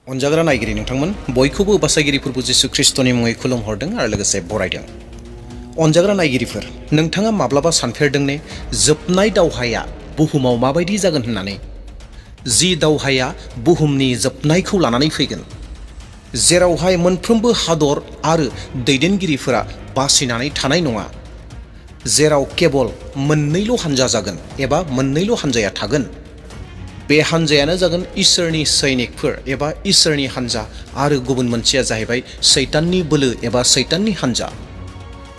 अनजाग्रा नायगिरि नोंथांमोन बयखौबो बासायगिरि प्रभु जिसु ख्रिस्टनि मुङै खुलुमहरदों आरो लोगोसे बरायदों। अनजाग्रा नायगिरिफोर, नोंथाङा माब्लाबा सानफेरदों ने जोबनाय दावहाया बुहुमाव माबायदि जागोन होननानै? जि दावहाया बुहुमनि जोबनायखौ लानानै फैगोन, जेरावहाय मोनफ्रोमबो हादर आरो दैदेनगिरिफोरा बासिनानै थानाय नङा, जेराव केवल मोननैल' हानजा जागोन एबा मोननैल' हानजाया थागोन। बे हानजायानो जागोन इसोरनि सैनिकफोर एबा इसोरनि हानजा आरो गुबुन मोनसेया जाहैबाय सैताननि बोलो एबा सैताननि हानजा।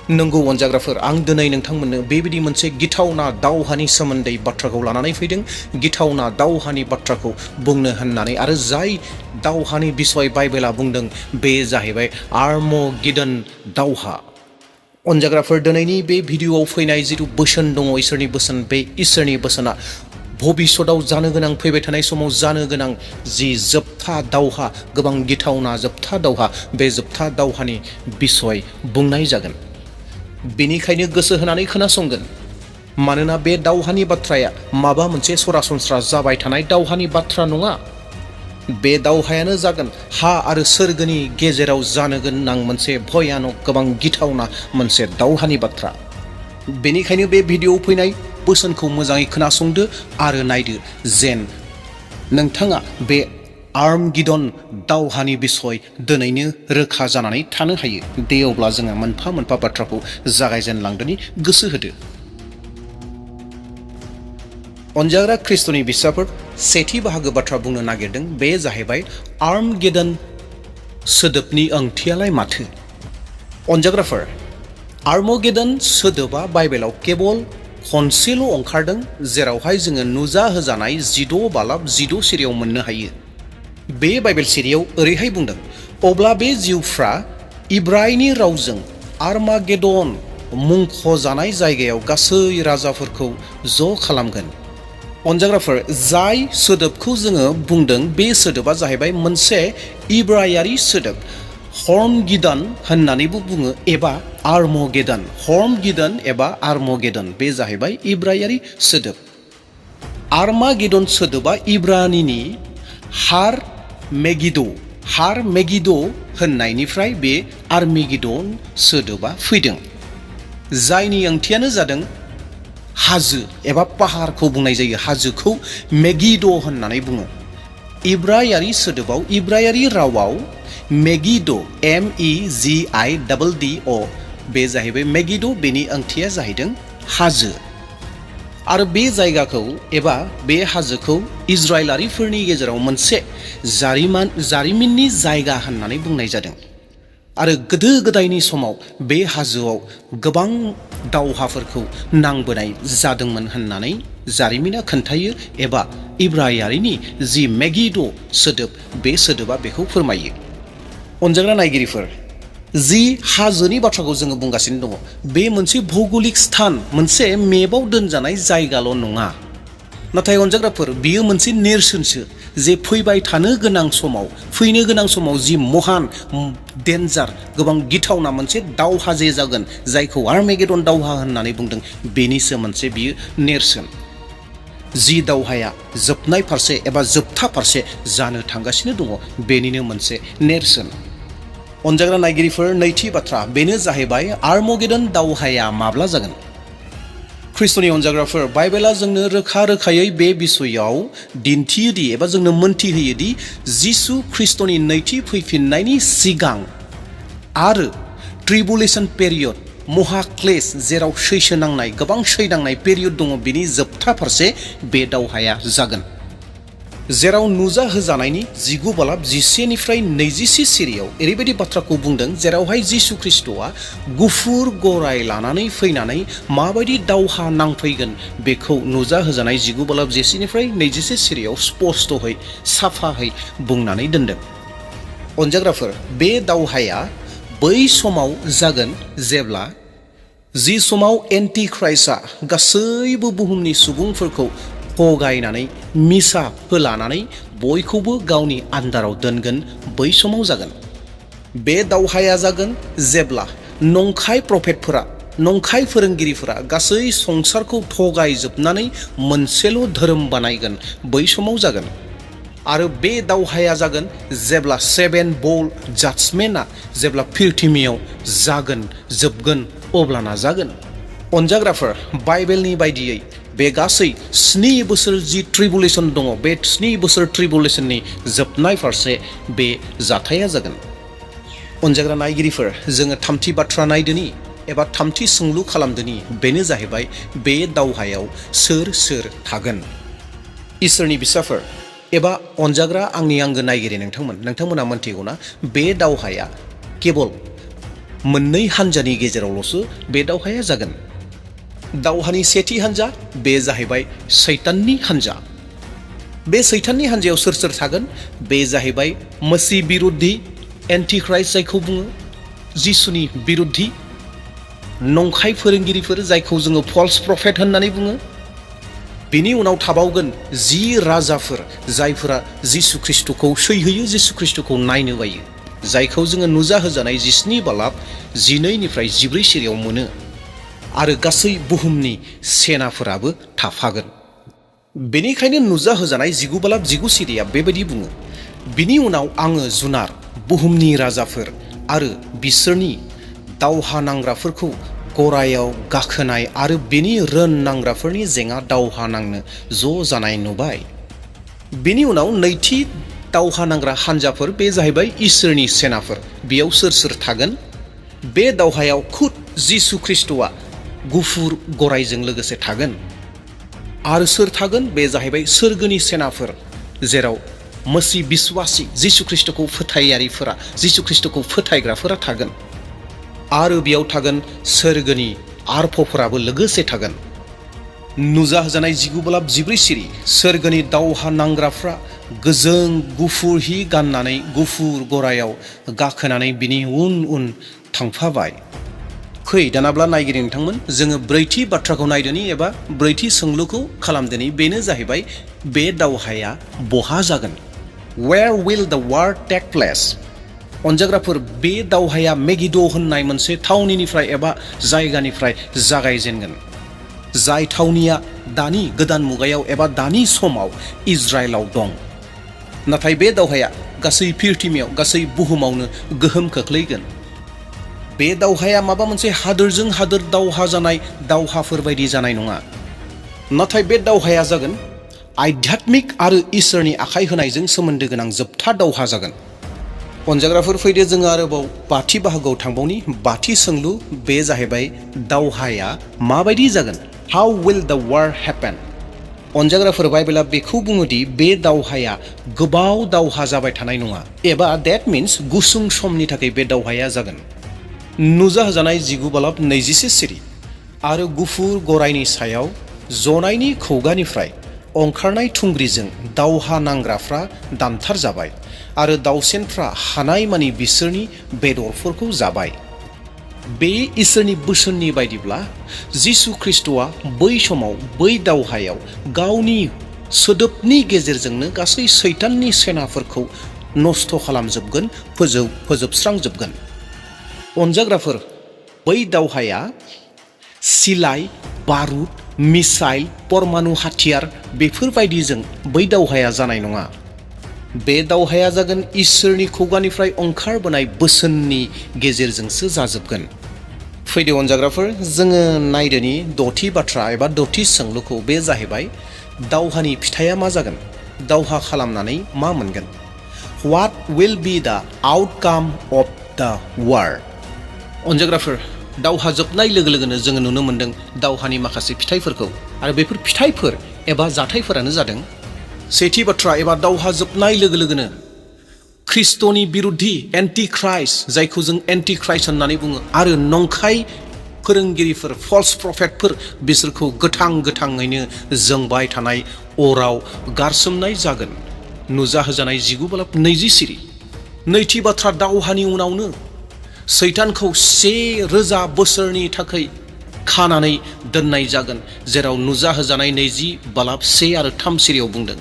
नंगौ अनजाग्राफोर, आं दिनै नोंथांमोननो बेबायदि मोनसे गिथावना दावहानि सोमोन्दै बाथ्राखौ लानानै फैदों। गिथावना दावहानि बाथ्राखौ बुंनो होननानै आरो जाय दावहानि बिसय बाइबेला बुंदों बे जाहैबाय आर्मगेडन दावहा। अनजाग्राफोर, दिनैनि बे भिडिअ'आव फैनाय जिथु बोसोन दङ, इसोरनि बोसोन, बे इसोरनि बोसोना भबिष्यतआव जानो गोनां, फैबाय थानाय समाव जानो गोनां जि जोबथा दावहा, गोबां गिथावना जोबथा दावहा, बे जोबथा दावहानि बिसय बुंनाय जागोन। बेनिखायनो गोसो होनानै खोनासंगोन, मानोना बे दावहानि बाथ्राया माबा मोनसे सरासनस्रा जाबाय थानाय दावहानि बाथ्रा नङा। बे दावहायानो जागोन हा आरो सोरगोनि गेजेराव जानो गोनां मोनसे भयानक, गोबां गिथावना मोनसे दावहानि बाथ्रा। बेनिखायनो बे भिडिअ'आव फैनाय बोसोनखौ मोजाङै खोनासंदो आरो नायदो, जेन नोंथाङा बे आर्मगेडन दावहानि बिसय दिनैनो रोखा जानानै थानो हायो। दे अब्ला जोङो मोनफा मोनफा बाथ्राखौ जागायजेनलांदोनि, गोसो होदो। अनजाग्रा ख्रिस्ट'नि बिसाफोर, सेथि बाहागो बाथ्रा बुंनो नागिरदों, बे जाहैबाय आर्मगेडन सोदोबनि ओंथियालाय माथो? अनजाग्राफोर, आर्मगेडन सोदोबा बाइबेलाव केवल खनसेल' ओंखारदों, जेरावहाय जोङो नुजा होजानाय 16 सिरियाव मोननो हायो। बे बाइबेल सिरियाव ओरैहाय बुंदों, अब्ला बे जिउफ्रा इब्रायनि रावजों आर्मागेडन मुंख'जानाय जायगायाव गासै राजाफोरखौ ज' खालामगोन। अनजाग्राफोर, जाय सोदोबखौ जोङो बुंदों बे सोदोबा जाहैबाय मोनसे इब्रायारि सोदोब, हर्मगिदन होननानैबो बुङो एबा आर्मगेडन। हर्मगिदन एबा आर्मगेडन, बे जाहैबाय इब्रायारि सोदोब। आर्मागेडन सोदोबा इब्रानिनि हार मेगिद' होननायनिफ्राय बे आर्मेगिदन सोदोबा फैदों, जायनि ओंथियानो जादों हाजो एबा पाहारखौ बुंनाय जायो। हाजोखौ मेगिद' होननानै बुङो। इब्रायारि सोदोबाव, इब्रायारि रावाव मेगिद' MEGIDD, बे जाहैबाय मेगिद', बेनि ओंथिया जाहैदों हाजो। आरो बे जायगाखौ एबा बे हाजोखौ इजराइलारिफोरनि गेजेराव मोनसे जारिमिननि जायगा होननानै बुंनाय जादों। आरो गोदो गोदायनि समाव बे हाजोआव गोबां दावहाफोरखौ नांबोनाय जादोंमोन होननानै जारिमिना खोन्थायो, एबा इब्रायारिनि जि मेगिद' सोदोब, बे सोदोबा बेखौ फोरमायो। अनजाग्रा नायगिरिफोर, जि हाजोनि बाथ्राखौ जोङो बुंगासिनो दङ, बे मोनसे भौगोलिक स्थान, मोनसे मेपआव दोनजानाय जायगाल' नङा। नाथाय अनजाग्राफोर, बियो मोनसे नेरसोनसो, जे फैबाय थानो गोनां समाव, फैनो गोनां समाव जि महान डेन्जार, गोबां गिथावना मोनसे दावहा जे जागोन, जायखौ आर्मेगेडन दावहा होननानै बुंदों, बेनिसो मोनसे बियो नेरसोन। जि दावहाया जोबनाय फारसे एबा जोबथा फारसे जानो थांगासिनो दङ, बेनिनो मोनसे नेरसोन। अनजाग्रा नायगिरिफोर, नैथि बाथ्रा बेनो जाहैबाय आर्मगेडन दावहाया माब्ला जागोन? ख्रिस्ट'नि अनजाग्राफोर, बाइबेला जोंनो रोखा रोखायै बे बिसयआव दिन्थियोदि एबा जोंनो मोन्थिहोयोदि जिसु ख्रिस्ट'नि नैथि फैफिननायनि सिगां आरो ट्रिबुलेसन पेरियड, महाक्लेश, जेराव सैसोनांनाय, गोबां सैनांनाय पेरियड दङ, बिनि जोबथा फारसे बे दावहाया जागोन। जेराव नुजा होजानायनि 19-20 सिरियाव ओरैबायदि बाथ्राखौ बुंदों, जेरावहाय जिसु ख्रिस्ट'आ गुफुर गराय लानानै फैनानै माबायदि दावहा नांफैगोन, बेखौ नुजा होजानाय 19-20 सिरियाव स्पष्टहै, साफाहै बुंनानै दोनदों। अनजाग्राफोर, बे दावहाया बै समाव जागोन जेब्ला जि समाव एन्टि ख्राइस्टआ गासैबो बुहुमनि सुबुंफोरखौ थगायनानै, मिसा फोलानानै बयखौबो गावनि आन्दाराव दोनगोन, बै समाव जागोन। बे दावहाया जागोन जेब्ला नंखाय प्रफेटफोरा, नंखाय फोरोंगिरिफोरा गासै संसारखौ थगायजोबनानै मोनसेल' धोरोम बानायगोन, बै समाव जागोन। आरो बे दावहाया जागोन जेब्ला 7 बल जाजमेन्टआ जेब्ला पृथिबियाव जागोन जोबगोन अब्लाना जागोन। अनजाग्राफोर, बाइबेलनि बायदियै बे गासै 7 बोसोर जि ट्रिबुलेसन दङ, बे 7 बोसोर ट्रिबुलेसननि जोबनाय फारसे बे जाथाया जागोन। अनजाग्रा नायगिरिफोर, जोङो थामथि बाथ्रा नायदोनि एबा थामथि सोंलु खालामदोनि, बेनो जाहैबाय बे दावहायाव सोर सोर थागोन। इसोरनि फिसाफोर एबा अनजाग्रा आंनि आंगो नायगिरि नोंथांमोना मोनथिगौना, बे दावहाया केबल मोननै हान्जानि गेजेरावल'सो बे दावहाया जागोन। दावहानि सेथि हान्जा, बे जाहैबाय सैताननि हान्जा। बे सैताननि हान्जायाव सोर सोर थागोन? बे जाहैबाय मसीह बिरुद्धि, एन्टिख्राइस्ट जायखौ बुङो, जिसुनि बिरुद्धि, नंखाय फोरोंगिरिफोर जायखौ जोङो फल्स प्रफेट होननानै बुङो। बिनि उनाव थाबावगोन 10 राजाफोर जायफोरा जिसु ख्रिस्ट'खौ सैहोयो, जिसु ख्रिस्ट'खौ नायनो बायो, जायखौ जोङो नुजाहोजानाय 17 बालाब 12निफ्राय 14 सिरियाव मोनो। आरो गासै बुहुमनि सेनाफोराबो थाफागोन। बेनिखायनो नुजाहोजानाय 19 बालाब 19 सिरिया बेबायदि बुङो, बिनि उनाव आङो जुनार, बुहुमनि राजाफोर आरो बिसोरनि दावहा नांग्राफोरखौ गरायाव गाखोनाय आरो बेनि रोन नांग्राफोरनि जेङा दावहा नांनो ज' जानाय नुबाय। बेनि उनाव नैथि दावहा नांग्रा हान्जाफोर, बे जाहैबाय इसोरनि सेनाफोर। बेयाव सोर सोर थागोन? बे दावहायाव खुद जिसु ख्रिस्ट'आ गुफुर गरायजों लोगोसे थागोन। आरो सोर थागोन? बे जाहैबाय सोरगोनि सेनाफोर, जेराव मसीह बिश्वासी जिसु ख्रिस्ट'खौ फोथायारिफोरा, जिसु ख्रिस्ट'खौ फोथायग्राफोरा थागोन। आरो बेयाव थागोन सोरगोनि आरफफोराबो लोगोसे थागोन। नुजाहोजानाय 19 बालाब 14 सिरि, सोरगोनि दावहा नांग्राफ्रा गोजों गुफुर हि गाननानै गुफुर गरायाव गाखोनानै बिनि उन उन थांफाबाय। फै दानाब्ला नायगिरि नोंथांमोन, जोङो ब्रैथि बाथ्राखौ नायदोनि एबा ब्रैथि सोंलुखौ खालामदोनि, बेनो जाहैबाय बे दावहाया बहा जागोन? Where will the war take place? अनजाग्राफोर, बे दावहाया मेगिद' होननाय मोनसे थावनिनिफ्राय एबा जायगानिफ्राय जागायजेनगोन, जाय थावनिया दानि गोदान मुगायाव एबा दानि समाव इजराइलाव दं। नाथाय बे दावहाया गासै पृथिबियाव, गासै बुहुमावनो गोहोम खोख्लैगोन। बे दावहाया माबा मोनसे हादोरजों हादोर दावहा जानाय दावहाफोर बायदि जानाय नङा, नाथाय बे दावहाया जागोन आध्यात्मिक आरो इसोरनि आखाइ होनायजों सोमोन्दो गोनां जोबथा दावहा जागोन। अनजाग्राफोर, फैदो जोङो आरोबाव बाथि बाहागोआव थांबावनि। बाथि सोंलु, बे जाहैबाय दावहाया माबायदि जागोन? How will the war happen? अनजाग्राफोर, बाइबेला बेखौ बुङोदि बे दावहाया गोबाव दावहा जाबाय थानाय नङा, एबा that means गुसुं समनि थाखाय बे दावहाया जागोन। नुजाहोजानाय 19 बालाब 21 सिरि आरो गुफुर गरायनि सायाव जनायनि खुगानिफ्राय ओंखारनाय थुंग्रिजों दावहा नांग्राफ्रा दानथार जाबाय आरो दावसेनफ्रा हानायमानि बिसोरनि बेदरफोरखौ जाबाय। बे इसोरनि बोसोननि बायदिब्ला जिसु ख्रिस्ट'आ बै समाव बै दावहायाव गावनि सोदोबनि गेजेरजोंनो गासै सैताननि सेनाफोरखौ नस्थ' खालामजोबगोन, फोजोबस्रांजोबगोन। अनजाग्राफोर, बै दावहाया सिलाइ, बारुद, मिसाइल, परमाणु हाथियार बेफोरबायदिजों बै दावहाया जानाय नङा। बे दावहाया जागोन इसोरनि खुगानिफ्राय ओंखारबोनाय बोसोननि गेजेरजोंसो जाजोबगोन। फैदो अनजाग्राफोर, जोङो नायदोनि द'थि बाथ्रा एबा द'थि सोंलुखौ, बे जाहैबाय दावहानि फिथाइया मा जागोन? दावहा खालामनानै मा मोनगोन? What will be the outcome of the war? अनजाग्राफोर, दावहा जोबनाय लोगो लोगोनो जोङो नुनो मोन्दों दावहानि माखासे फिथाइफोरखौ, आरो बेफोर फिथाइफोर एबा जाथायफोरानो जादों। सेथि बाथ्रा, एबा दावहा जोबनाय लोगो लोगोनो ख्रिस्ट'नि बिरुद्धि एन्टिख्राइस्ट, जायखौ जों एन्टिख्राइस्ट होननानै बुङो, आरो नंखाय फोरोंगिरिफोर, फल्स प्रफेटफोर, बिसोरखौ गोथाङैनो जोंबाय थानाय अराव गारसोमनाय जागोन। नुजाहोजानाय 19 बालाब 20 सिरि। नैथि बाथ्रा, दावहानि उनावनो सैतानखौ 1000 बोसोरनि थाखाय खानानै दोननाय जागोन, जेराव नुजाहोजानाय 20 बालाब 1 आरो 3 सिरियाव बुंदों।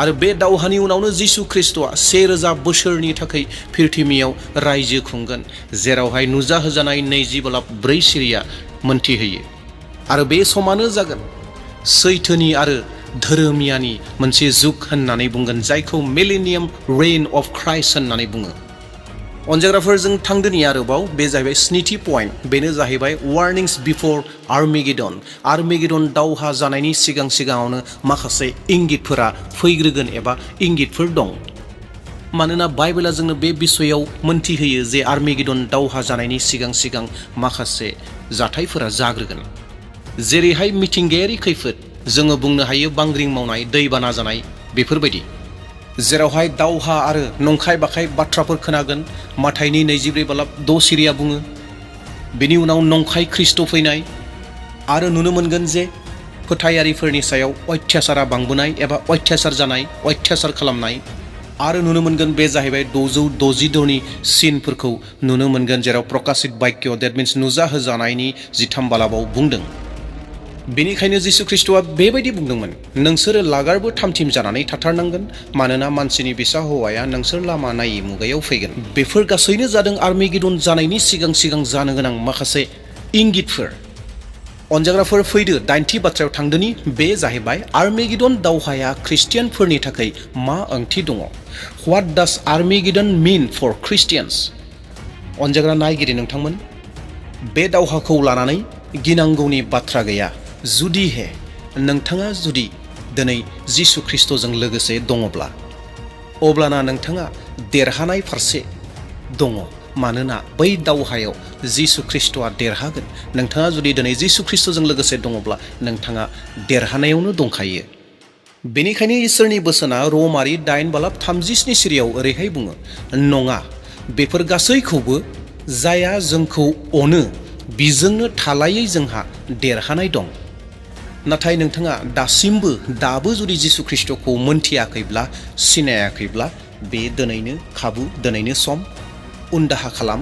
आरो बे दावहानि उनावनो जिसु ख्रिस्ट'आ 1000 बोसोरनि थाखाय पृथिबियाव रायजो खुंगोन, जेरावहाय नुजाहोजानाय 20 बालाब 4 सिरिया मोनथिहोयो। आरो बे समानो जागोन सैथोनि आरो धोरोमियानि मोनसे जुग होननानै बुंगोन, जायखौ मिलेनियाम रेइन अफ क्राइस्ट होननानै बुङो। अनजाग्राफोरजों थांदोनि आरोबाव बे जाहैबाय स्निथि पइन्ट, बेनो जाहैबाय वार्निंस बिफोर आर्मेगेडन। आर्मेगेडन दावहा जानायनि सिगां सिगाङावनो माखासे इंगितफोरा फैग्रोगोन एबा इंगितफोर दं। मानोना बाइबेला जोंनो बे बिसयाव मोन्थिहोयो जे आर्मेगेडन दावहा जानायनि सिगां सिगां माखासे जाथायफोरा जाग्रोगोन। जेरैहाय मिथिंगायारि खैफोद, जोङो बुंनो हायो बांग्रिं मावनाय, दैबाना जानाय, बेफोरबायदि जेरावहाय दावहा आरो नंखाय बाखाय बाथ्राफोर खोनागोन। माथाइनि 24:6 सिरिया बुङो। बेनि उनाव नंखाय ख्रिस्ट' फैनाय आरो नुनो मोनगोन जे फोथायारिफोरनि सायाव अत्याचारा बांबोनाय एबा अत्याचार जानाय, अत्याचार खालामनाय आरो नुनो मोनगोन। बे जाहैबाय 662नि सिनफोरखौ नुनो मोनगोन, जेराव प्रकाशित बाक्य, देट मिन्स नुजाहोजानायनि 13 बालाबाव बुंदों। बेनिखायनो जिसु ख्रिस्ट'आ बेबायदि बुंदोंमोन, नोंसोरो लागारबो थामथिम जानानै थाथारनांगोन, मानोना मानसिनि बिसा हौवाया नोंसोर लामा नायै मुगायाव फैगोन। बेफोर गासैनो जादों आर्मेगेडन जानायनि सिगां सिगां जानो गोनां माखासे इंगितफोर। अनजाग्राफोर फैदो 9थि बाथ्रायाव थांदोनि, बे जाहैबाय आर्मेगेडन दावहाया ख्रिस्टियानफोरनि थाखाय मा ओंथि दङ। व्हाट डास आर्मेगेडन मिन फर ख्रिस्टियान्स? अनजाग्रा नायगिरि नोंथांमोन, बे दावहाखौ लानानै गिनांगौनि बाथ्रा गैया। जुदिहे नोंथाङा जुदि दिनै जिसु ख्रिस्ट'जों लोगोसे दङब्ला, अब्लाना नोंथाङा देरहानाय फारसे दङ। मानोना बै दावहायाव जिसु ख्रिस्ट'आ देरहागोन। नोंथाङा जुदि दिनै जिसु ख्रिस्ट'जों लोगोसे दङब्ला नोंथाङा देरहानायावनो दंखायो। बेनिखायनो इसोरनि बोसोना रमारि 9:37 सिरियाव ओरैहाय बुङो, नङा, बेफोर गासैखौबो जाया जोंखौ अनो, बिजोंनो थालायै जोंहा देरहानाय दं। नाथाय नोंथाङा दाबो जुदि जिसु ख्रिस्ट'खौ मोनथियाखैब्ला, सिनायाखैब्ला, बे दिनैनो खाबु, दिनैनो सम। उनदाहा खालाम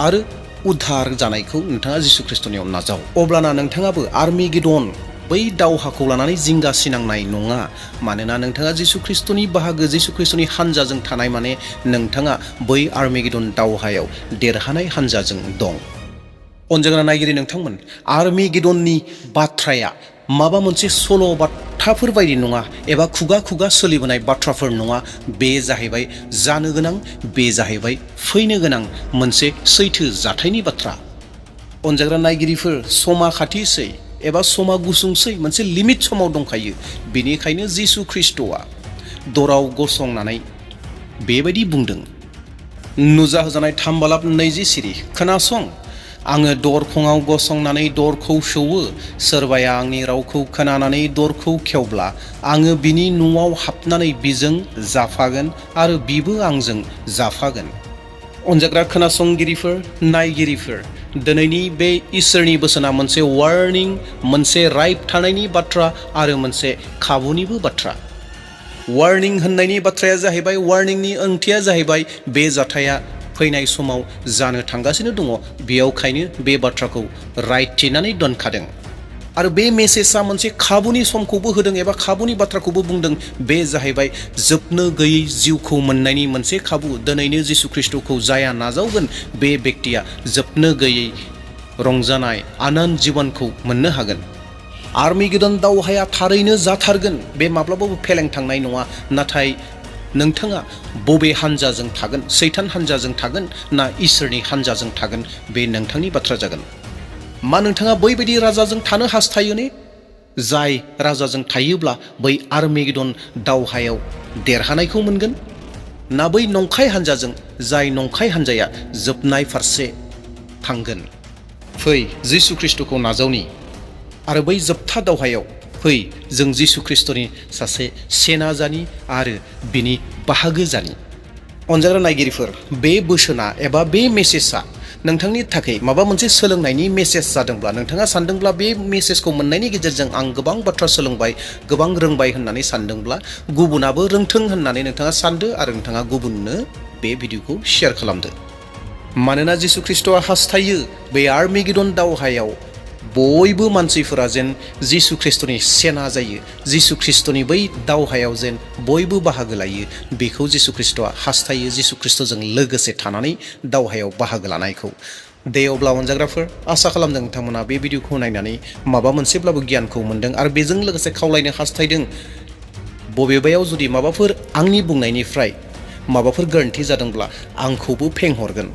आरो उद्धार जानायखौ नोंथाङा जिसु ख्रिस्ट'नियाव नाजाव। अब्लाना नोंथाङाबो आर्मेगेडन बै दावहाखौ लानानै जिंगा सिनांनाय नङा। मानोना नोंथाङा जिसु ख्रिस्ट'नि बाहागो, जिसु ख्रिस्ट'नि हानजाजों थानाय, माने नोंथाङा बै आर्मेगेडन दावहायाव देरहानाय हानजाजों दं। अनजाग्रा नायगिरि नोंथांमोन, आर्मेगेडननि बाथ्राया माबा मोनसे सल' बाथ्राफोर बायदि नङा एबा खुगा खुगा सोलिबोनाय बाथ्राफोर नङा। बे जाहैबाय जानो गोनां, बे जाहैबाय फैनो गोनां मोनसे सैथो जाथायनि बाथ्रा। अनजाग्रा नायगिरिफोर, समा खाथिसै एबा समा गुसुंसै, मोनसे लिमिट समाव दंखायो। बेनिखायनो जिसु ख्रिस्ट'आ दराव गसंनानै बेबायदि बुंदों, नुजाहोजानाय 3:20 सिरि, खोनासं, आङो दरखङाव गसंनानै दरखौ सौवो। सोरबाया आंनि रावखौ खोनानानै दरखौ खेवब्ला, आङो बिनि न'आव हाबनानै बिजों जाफागोन आरो बिबो आंजों जाफागोन। अनजाग्रा खोनासंगिरिफोर, नायगिरिफोर, दिनैनि बे इसोरनि बोसोना मोनसे वार्निं, मोनसे रायबथानायनि बाथ्रा आरो मोनसे खाबुनिबो बाथ्रा। वार्निं होननायनि बाथ्राया जाहैबाय, वार्निंनि ओंथिया जाहैबाय बे जाथाया फैनाय समाव जानो थांगासिनो दङ, बेयावखायनो बे बाथ्राखौ रायथिनानै दोनखादों। आरो बे मेसेजआ मोनसे खाबुनि समखौबो होदों एबा खाबुनि बाथ्राखौबो बुंदों। बे जाहैबाय जोबनो गैयै जिउखौ मोननायनि मोनसे खाबु। दिनैनो जिसु ख्रिस्ट'खौ जाया नाजावगोन, बे बेक्तिया जोबनो गैयै रंजानाय, आनन्द जिबनखौ मोननो हागोन। आर्मेगेडन दावहाया थारैनो जाथारगोन, बे माब्लाबाबो फेलें थांनाय नङा। नाथाय नोंथाङा बबे हानजाजों थागोन, सैतान हानजाजों थागोन ना इसोरनि हानजाजों थागोन, बे नोंथांनि बाथ्रा जागोन। मा नोंथाङा बैबायदि राजाजों थानो हास्थायो ने? जाय राजाजों थायोब्ला बै आर्मेगेडन दावहायाव देरहानायखौ मोनगोन? ना बै नंखाय हानजाजों, जाय नंखाय हानजाया जोबनाय फारसे थांगोन? फै जिसु ख्रिस्ट'खौ नाजावनि आरो बै जोबथा दावहायाव फै जों जिसु ख्रिस्ट'नि सासे सेना जानि आरो बिनि बाहागो जानि। अनजाग्रा नायगिरिफोर, बे बोसोना एबा बे मेसेजआ नोंथांनि थाखाय माबा मोनसे सोलोंनायनि मेसेज जादोंब्ला, नोंथाङा सानदोंब्ला बे मेसेजखौ मोननायनि गेजेरजों आं गोबां बाथ्रा सोलोंबाय, गोबां रोंबाय होननानै सानदोंब्ला, गुबुनाबो रोंथों होननानै नोंथाङा सानदो आरो नोंथाङा गुबुननो बे भिडिअखौ शेयार खालामदो। मानोना जिसु ख्रिस्ट'आ हास्थायो बे आर्मेगेडन दावहायाव बयबो मानसिफोरा जेन जिसु ख्रिस्ट'नि सेना जायो, जिसु ख्रिस्ट'नि बै दावहायाव जेन बयबो बाहागो लायो, बेखौ जिसु ख्रिस्ट'आ हास्थायो। जिसु ख्रिस्ट'जों लोगोसे थानानै दावहायाव बाहागो लानायखौ। दे अब्ला अनजाग्राफोर आसा खालामदों नोंथांमोना बे भिडिअखौ नायनानै माबा मोनसेब्लाबो गियानखौ मोन्दों आरो बेजों लोगोसे खावलायनो हास्थायदों बबेबायाव जुदि माबाफोर आंनि बुंनायनिफ्राय माबाफोर गोरोन्थि जादोंब्ला आंखौबो फेंहरगोन।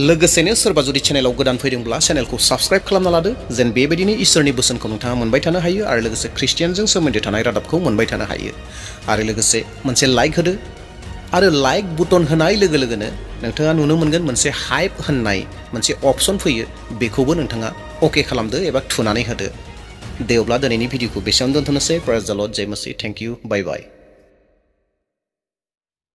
लोगोसेनो सोरबा जुदि चेनेलाव गोदान फैदोंब्ला चेनेलखौ साबस्क्राइब खालामना लादो जेन बेबायदिनो इसोरनि बोसोनखौ नोंथाङा मोनबाय थानो हायो आरो लोगोसे ख्रिस्टियानजों सोमोन्दो थानाय रादाबखौ मोनबाय थानो हायो आरो लोगोसे मोनसे लाइक होदो आरो लाइक बुटन होनाय लोगो लोगोनो नोंथाङा नुनो मोनगोन मोनसे हाइप होननाय मोनसे अपसन फैयो बेखौबो नोंथाङा अके खालामदो एबा थुनानै होदो। दे अब्ला दिनैनि भिडिअखौ बेसेयावनो दोनथ'नोसै। प्रेज द लर्ड, जय मसीह, थेंक इउ, बाय बाय।